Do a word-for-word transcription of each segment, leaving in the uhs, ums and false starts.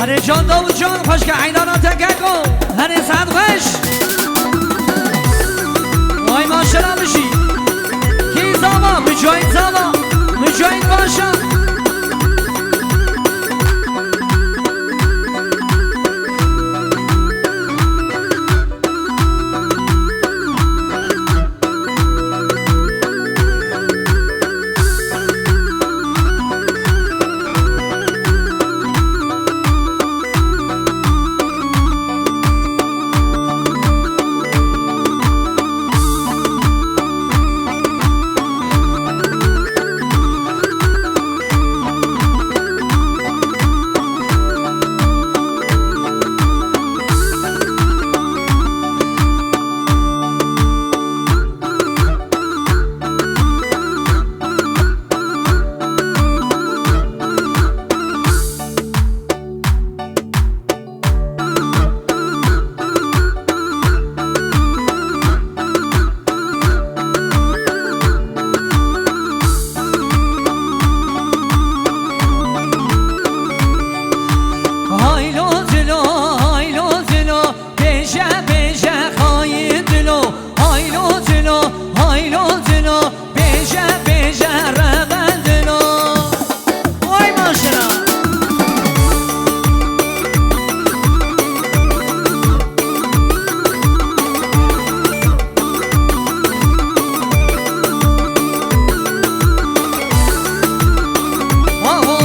Herê can Davût can, xweşke eynana te keko. Herê saet xweş. Vay maşela bijî. Kî zava, Mücahit zava. Mücahit Paşa. Haylo dilo, haylo dilo, bêje, bêje, xayîn dilo. Haylo dilo, haylo dilo, bêje, bêje, rebe dilo. Vay maşela. Aho,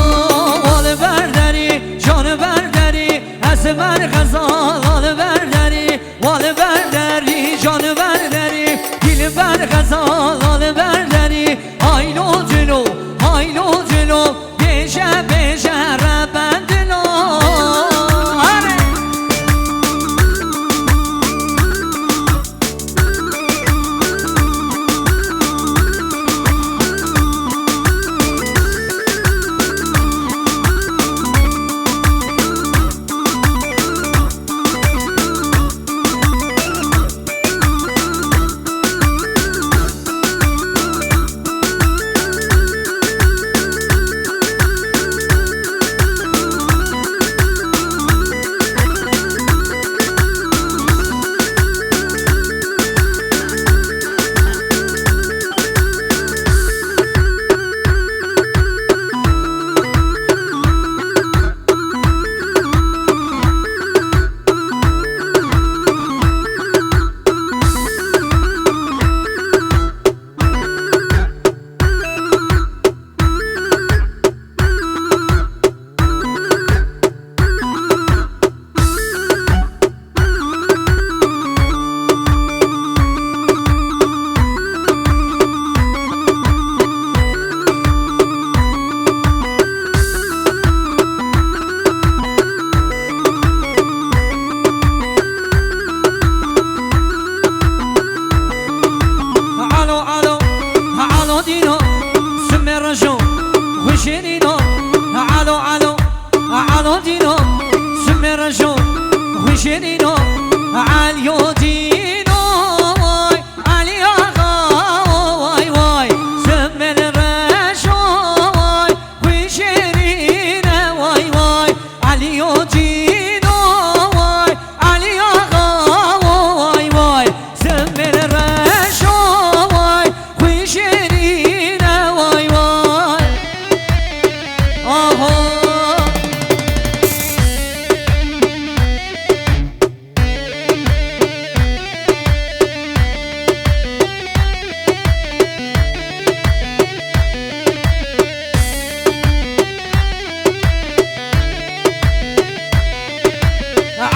wal berderî, can berderî, ez mer xezal al berderî. Wal berderî, can berderî, dîlber xezal al berderî. Haylo cilo, haylo cilo, bêje, bêje, rebendilo. Are. Alo, alo, alo dîno, simê rejo, xwişê nîno. Alo, alo, alo dîno, simê rejo, xwişê nîno. Aliyo dîno, vay, Ali axa, vay, vay, simê rejo, vay. Xwişêrîne vay vay, Aliyo cîno vay, Ali axa vay vay, Simêl reşo vay, xwişêrîne vay vay. Aho.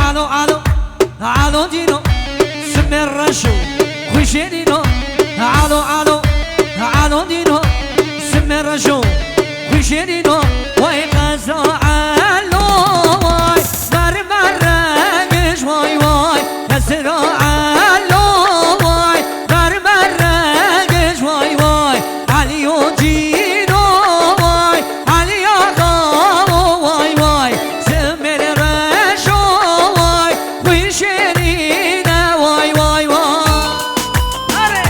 Alo, alo, alo dîno, simê reşo, xwişê nîno. Alo, alo, alo dîno, simê reşo, xwişê nîno. Way qeza elo, way, mermerengij, way, way, qezra elo, way, mermerengij, way, way, Aliyo cîno, way, Ali axa, way, way, Simêl reşo, way, xwişêrîne, way, way, way. Are!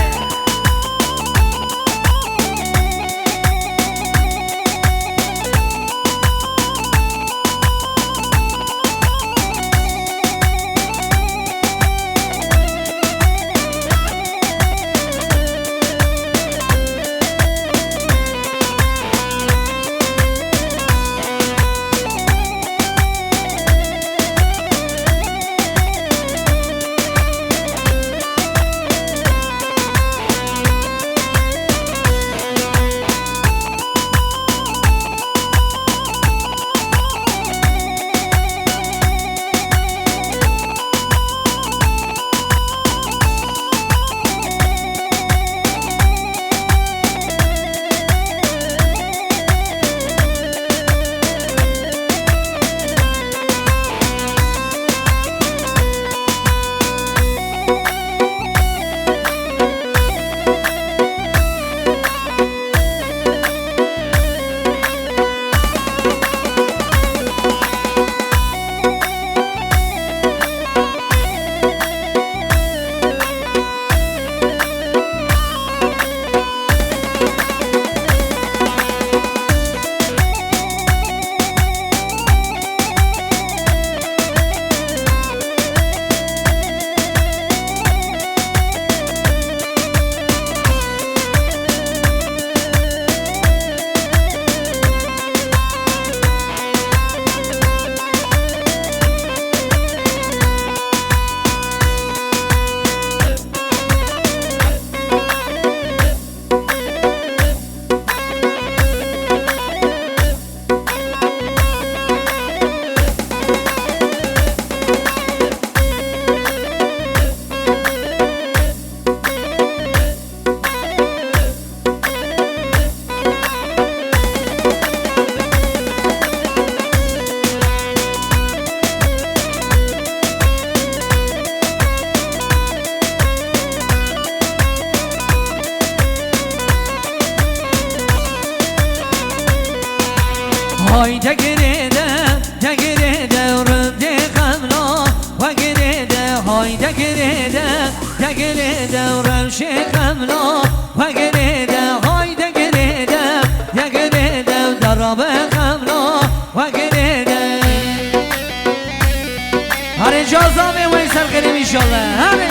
Ay de girê de, de girê de rindê xemla, we girê de, hay de girê de, de girê de rewşê xemla, we girê de, hay de girê de, de girê de, derabe xemla, we girê de. Herê ca zavê wey ser xêrê înşallah. Herê.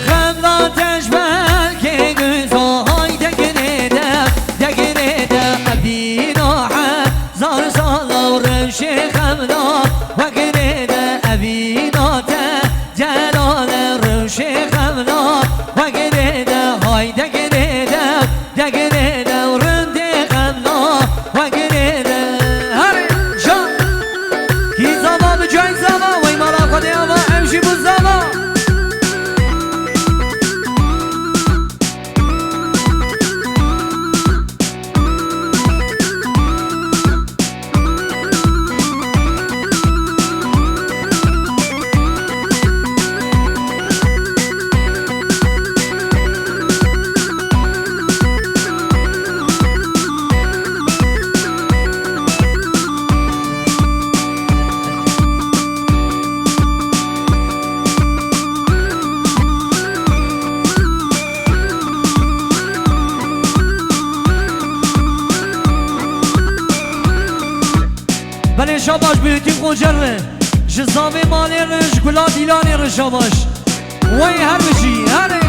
Xemla teşbelkê güzo hay de girê de, de girê de evîna hezar sala û rewşê xemla we girê de evîna te celale rewşê xemla we girê de hay de girê de. Degirê de û rindê xemla, we girê de. Herê, can. Kî zava bi cay zava, wey mala xwe de ava, ew jî bû zava. Belê şabaş bi Hütîn Qocer re. Ji zavê malê re, ji gula dîlanê re şabaş. Wey her bijî, herê.